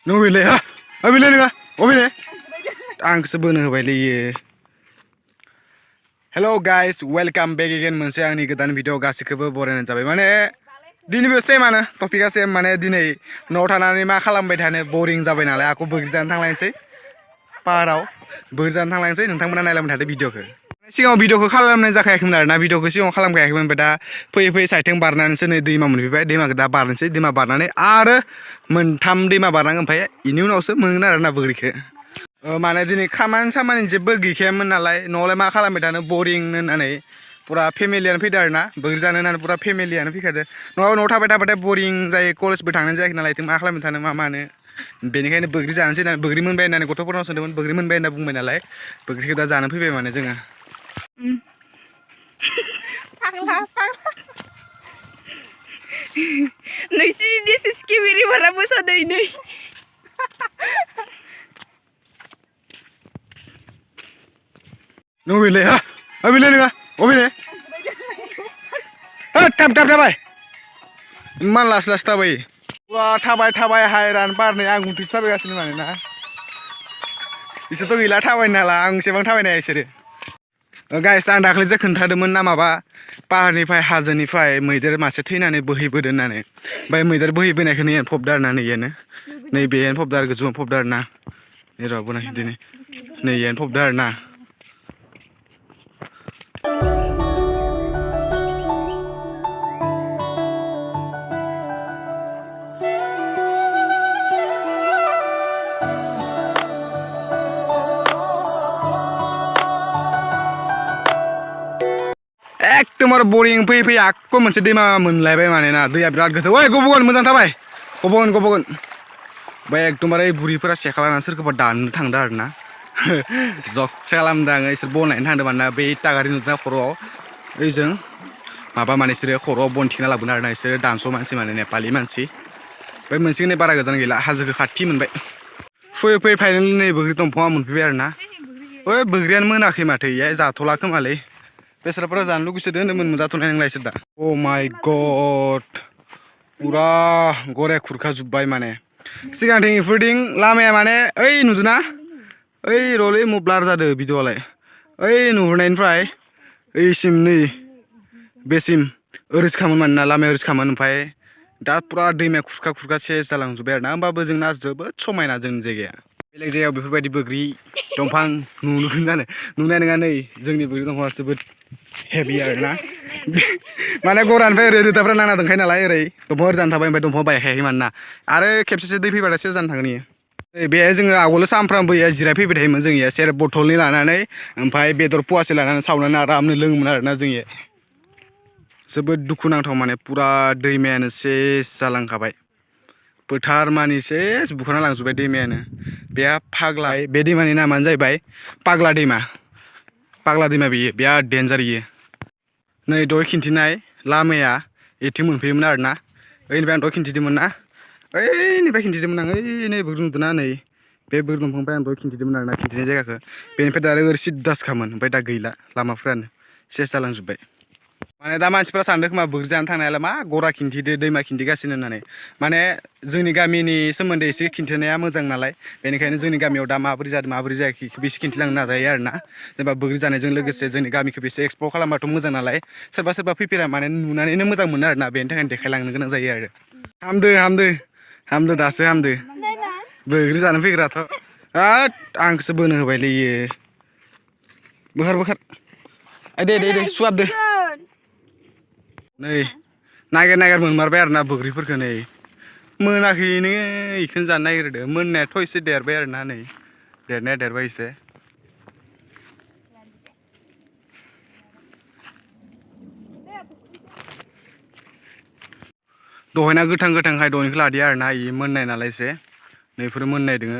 नों बेलाय हा बेलाय नोङा अबेलाय आंखौसो बोनो होबायलै इयो हेल' गाइस वेलकाम बेक एगेन मोनसे आंनि गोदान भिडिअ गासैखौबो बरायनाय जाबाय माने दिनैबो सेमानो टपिकआ सेम माने दिनै न'आव थानानै मा खालामबाय थानो बरिं जाबाय नालाय आंखौ बोग्रि जानो थांलायनोसै पाहाराव बोग्रि जानो थांलायनोसै नोंथांमोना नायलांबाय थादो भिडिअखौ सिगाङाव भिडिअखौ खालामनाय जाखायाखैमोन आरोना भिडिअखौ सिगाङाव खालामखायाखैमोन ओमफ्राय दा फैयै फैयै साइडथिं बारनानैसो नै दैमा मोनफैबाय दैमाखौ दा बारनोसै दैमा बारनानै आरो मोनथाम दैमा बारनांगोन ओमफ्राय बेनि उनावसो मोनगोन आरोना बोग्रिखौ माने दिनै खामानि सामानि जेबो गैखायामोन नालाय न'आवलाय मा खालामबाय थानो बरिं होननानै पुरा फेमिलियानो फैदो आरोना बोग्रि जानो होननानै पुरा फेमिलियानो फैखादो नङाबा न'आव थाबाय थाबाथाय बरिं जायो कलेजबो थांनाय जायाखै नालाय मा खालामबाय थानो मा मानो बेनिखायनो बोग्रि जानोसै होननानै बोग्रि मोनबाय होननानै गथ'फोरनाव सोंदोंमोन बोग्रि मोनबाय होनना बुंबाय नालाय बोग्रिखौ दा जानो फैबाय माने जोङो फाग्ला फाग्ला नोंसिनि डिसिस किमिरिफोरा मोसादै नै नों बेलाय हा बेलाय नोङा अबेलाय थाब थाब थाबाय इमान लासै लासै थाबायो पुरा थाबाय थाबाय हायरान बारनै आं उनथिंसो थाबायगासिनो माने ना बिसोरथ' गैला थाबायनो हाला आं एसेबां थाबायनो हाया बिसोरो गाइस आं दाख्लैसो खोन्थादोंमोन ना माबा पाहारनिफ्राय हाजोनिफ्राय मैदेर मासे थैनानै बोहैबोदों होननानै ओमफ्राय मैदेर बोहैबोनायखौ नै फबदो आरोना नैयानो नै बेयानो फबदो आरो गोजौआव फबदो आरोना नै र' बनाय दिनै नै इयानो फबदो आरोना एकदम आरो बरिं फैयै फैयै आक्क मोनसे दैमा मोनलायबाय माने ना दैया बिराद गोथौ ओइ गबगोन मोजां थाबाय गबगोन ओमफ्राय एकदमबारे बुरिफोरा सेखा लानानै सोरखौबा दाननो थांदों आरोना जगसो खालामदों आङो इसोर बनायनो थांदों मानोना बै टागारि नुदोंना खर'आव ओइजों माबा माने इसोरो खर'आव बन थिखोना लाबोनो आरोना इसोरो दानस' मानसि माने नेपालि मानसि ओमफ्राय मोनसे नै बारा गोजान गैला हाजोखौ खाथि मोनबाय फैयै फैयै फाइनेलि नै बोग्रि दंफाङा मोनफैबाय आरोना ओइ बोग्रियानो मोनाखै माथो इयाय जाथ'ला खोमालै बेसराफोरा जानो लुगैसोदों होनदोंमोन मोनजाथ'नाय नंला इसोर दा अ माय गड पुरा गराय खुरखाजोब्बाय माने सिगांथिं इफोरथिं लामाया माने ओइ नुदोंना ओइ रलै ब्लार जादों भिडिअ'आलाय ओइ नुहुरनायनिफ्राय ओइसिम नै बेसिम ओरैसोखामोन मानोना लामाया ओरैसोखामोन ओमफ्राय दा पुरा दैमाया खुरखा खुरखा सेस जालांजोब्बाय आरोना होमबाबो जोंना जोबोद समायना जोंनि जायगाया बेलेग जायगायाव बेफोरबायदि बोग्रि दंफां नुगोन जानो नुनाय नङा नै जोंनि बोग्रि दंफाङा जोबोद हेभि आरोना माने गरानिफ्राय ओरै रोदाफ्रा नांना दंखायो नालाय ओरै दंफां ओरै जाना थाबाय ओमफ्राय दंफाङा बायखायाखै मानोना आरो खेबसेसो दै फैबाथाय सेस जाना थांगोन इयो बेहाय जोङो आवगोलो सानफ्रामबो इयाव जिरायफैबाय थायोमोन जों इयाव सेरेब बथलनै लानानै ओमफ्राय बेदर फवासे लानानै सावनानै आरामनो लोङोमोन आरोना जोङो जोबोद दुखुनांथाव माने पुरा दैमायानो सेस जालांखाबाय फोथार मानि सेस बुखारना लांजोब्बाय दैमायानो बेहा फाग्ला बे दैमानि नामानो जाहैबाय पाग्ला दैमा बेयो बिराद डेन्जार इयो नै दहाय खिन्थिनाय लामाया एथिं मोनफैयोमोन आरोना ओइनिफ्राय आं दहाय खिन्थिदोंमोन ना ओइनिफ्राय खिन्थिदोंमोन आं ओइ नै बोग्रि नुदोंना नै बे बोग्रि दंफांनिफ्राय आं दहाय खिन्थिदोंमोन आरोना खिन्थिनाय जायगाखौ बेनिफ्राय दा आरो ओरै सिद्दासोखामोन ओमफ्राय दा गैला लामाफ्रानो सेस जालांजोब्बाय माने दा मानसिफ्रा सानदों खोमा बोग्रि जानो थांनायालाय मा गरा खिन्थिदो दैमा खिन्थिगासिनो होननानै माने जोंनि गामिनि सोमोन्दै एसे खिन्थिनाया मोजां नालाय बेनिखायनो जोंनि गामियाव दा माबोरै जादों माबोरै जायाखै बेसे खिन्थिलांनो नाजायो आरोना जेनेबा बोग्रि जानायजों लोगोसे जोंनि गामिखौ एसे एक्सप्लर खालामबाथ' मोजां नालाय सोरबा फैफेरा माने नुनानैनो मोजां मोनो आरोना बेनि थाखायनो देखायलांनो गोनां जायो आरो हामदो दासो हामदो बोग्रि जानो फैग्राथ' हाट आंखौसो बोनो होबायलै इयो बोखार दे सुहाबदो नै नागिर मोनमारबाय आरोना बोग्रिफोरखौ नै मोनाखैनो इखौनो जानो नागिरदों मोननायाथ' एसे देरबाय आरोना नै देरनाया देरबाय एसे दहायना गोथांखाय दहायनिखौ लादिया आरोना इयो मोननाय नालाय एसे नैफोरो मोननाय दोङो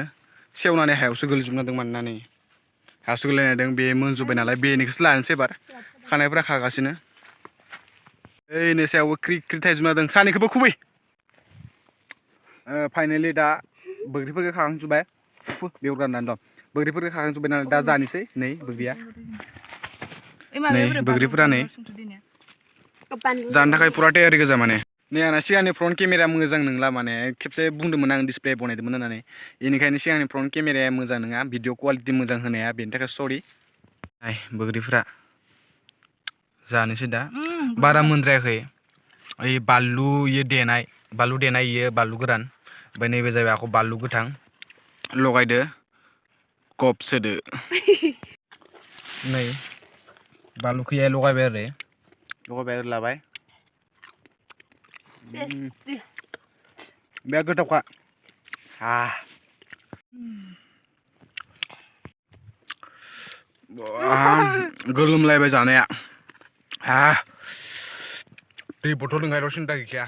सेवनानै हायावसो गोलैजोबना दं मानोना नै हायावसो गोलैनाय दं बे मोनजोब्बाय नालाय बेनिखौसो लानोसै एबार खानायफ्रा खागासिनो ओइनो सायावबो क्रि क्रि थाइजोबना दं सानैखौबो खुबै फाइनेलि दा बोग्रिफोरखौ खाखांजोब्बाय बेयाव राननानै दं बोग्रिफोरखौ खाखांजोब्बाय नालाय दा जानोसै नै बोग्रिया नै बोग्रिफोरा नै जानो थाखाय पुरा तयारि गोजा माने नै आंना सिगांनि फ्रन्ट केमेराया मोजां नंला माने खेबसे बुंदोंमोन आं डिसप्ले बनायदोंमोन होननानै बेनिखायनो सिगांनि फ्रन्ट केमेराया मोजां नङा भिडिअ क्वालिटि मोजां होनाया बेनि थाखाय सरि बोग्रिफ्रा जानोसै दा बारा मोनद्रायाखै ओइ बानलु इयो देनाय इयो बानलु गोरान ओमफ्राय नैबे जाबाय आख' बानलु गोथां लगायदो कप सोदो नै बानलुखौ लगायबाय आरो लाबाय बिराद गोथावखा गोलोमलायबाय जानाया दै बथल लोंगायल' सिन्था गैखाया